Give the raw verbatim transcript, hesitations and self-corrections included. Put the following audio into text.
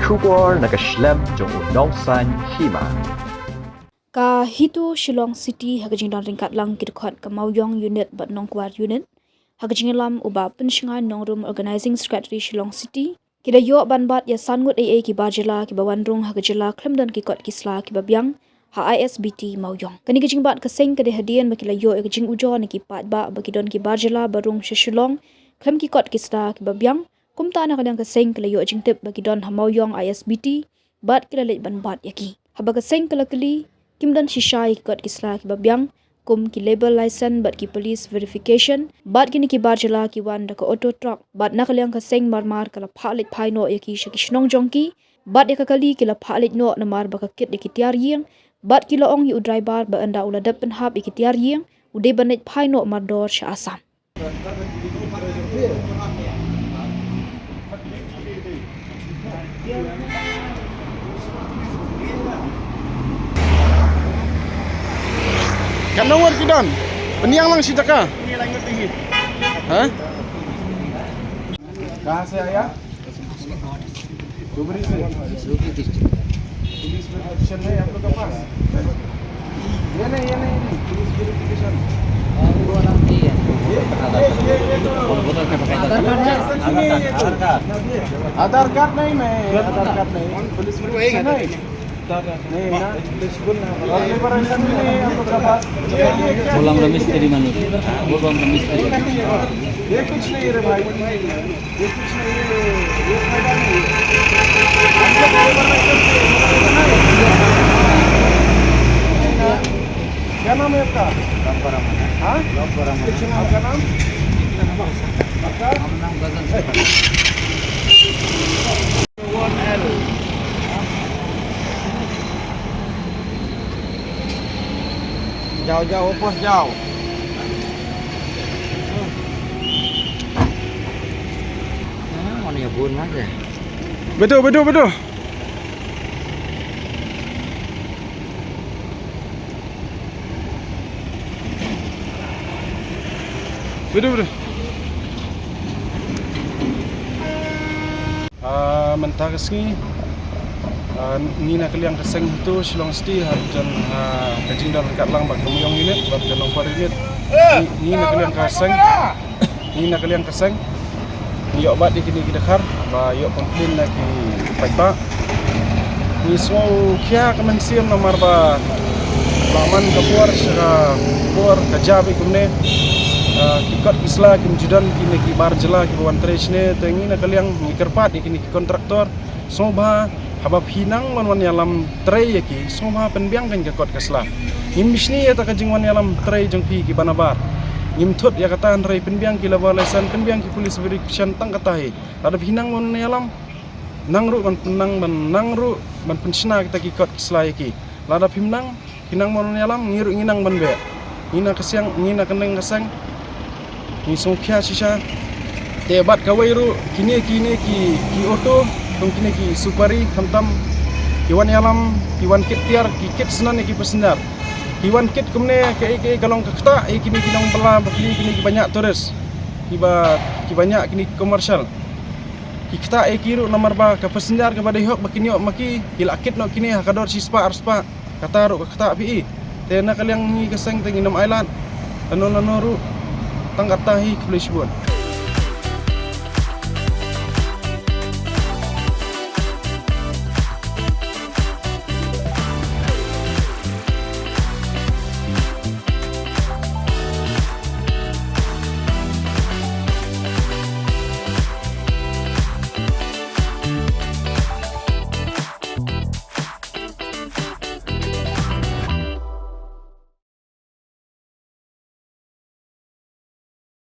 Khubor na ka shlem jong u Nongsaiñ Hima. Ka HITO Shillong City ha ka jingdon ryngkat lang ki dkhot ka Mawiong Unit bad Nongkwar Unit, ha ka jingïalam u Bah Pynshngain Nongrum, Organising Secretary Shillong City, ki la ïoh ban bat ïa san ngut eiei ki bar jylla kiba wan rung ha ka jylla khlem don ki kot ki sla kiba biang ha I S B T Mawiong. Kane ka jingbat ka seng ka dei hadien ba ki la ïoh ïa ka jingujor na ki paidbah ba ki don ki bar jylla ba rung sha Shillong khlem ki kot ki sla kiba biang. Kumta na ka liang ka seng ki la ïoh jingtip ba ki don ha Mawiong I S B T bad ki la leit ban bat ïa ki. Haba ka seng ka la kylli, kim don shisha ïa ki kot ki sla kiba biang, kum ki labour license bad ki police verification, bad kine ki bar jylla ki wan da ka auto truck, bad na ka liang ka seng marmar ka la phah leit phai noh ïa ki sha ki shnong jong ki, bad ïa ka kali ki la phah leit noh namar ba ka kit ïa ki tiar ïing, bad ki la ong ïa u driver ba ynda u la dep pynhap ïa ki tiar ïing, u dei ban leit phai noh mardor sha Assam. Katno ngut ki don? Pynïaid lang shi jaka. Ha? कहाँ से आया? डुबरी से? पुलिस प्रोटेक्शन है आप लोग के पास? ये नहीं, ये नहीं, नहीं, पुलिस वेरिफिकेशन। ये, ये, ये, ये तो आधार कार्ड है? आधार कार्ड नहीं, मैं आधार कार्ड नहीं। पुलिस प्रोटेक्शन है? नहीं ना। और लेबर लाइसेंस भी नहीं है हम लोग के पास। Bolam remis tadi manu. Bolam remis tadi. ये कुछ नहीं रे भाई। ये कुछ नहीं, ये, ये फायदा नहीं है। क्या नाम है आपका? हाँ? आपका नाम? आपका? Jao, jao, bos, jao. Ah, mana ya bun aja. Betul, betul, betul. Betul, betul. Ah, mynta ka sngi, ah, ngi na ka liang ka seng HITO Shillong City, ha jan, ah, ka jingdon ryngkat lang bad ka Mawiong Unit bad ka Nongkwar Unit. Ngi, ngi na ka liang ka seng, ngi na ka liang ka seng ngi ïoh bat ïa kine ki dkhar ba ïoh complain na ki paidbah. Ngi sngewkhia ka mynsiem namar ba la man ka por sha ka por ka jia beit kumne. Ah, ki kot ki sla kim ju don, kine ki bar jylla kiba wan trei shane, te ngi na ka liang ngi kyrpad ïa kine ki kontraktor, sngewbha haba phi nang wan wan ïalam trei ïa ki, sngewbha pynbiang kan ka kot ka sla. Ngim bishni ïa ta ka jingwan ïalam trei jong phi kiba nabar. Ngim thut ïa kata, hynrei pynbiang ki labour license, pynbiang ki police verification, tang kata hi. Lada phi nang wan ïalam, nang ruh ban pyn-, nang ban, nang ruh ban pynshna kita ki kot ki sla ïa ki. Lada phim nang, phi nang ban ïalam, ngi ruh ngi nang ban beh. Ngi na ka seng, ngi na ka liang ka seng ngi sngewkhia shisha. Te bad kawei ruh, kine, kine ki, ki auto, kum kine ki supari, khamtam ki wan ïalam, ki wan kit tiar, ki kit snan ïa ki passenger. Ki wan kit kumne, kaei kaei ka long ka ktah ïa kine ki nongbylla bapli, kine kiba ñiah tourist, kiba, kiba ñiah kine ki commercial. Ki ktah ïa ki ruh namar ba ka passenger kaba dei hok ba kin ïoh ma ki, ki la kit noh kine ha ka dor shispah arspah. Kata ruh ka ktah phi i. Te na ka liang ngi ka seng te ngin ym ailad lano lano ruh. Tang kata hi, khublei shibun.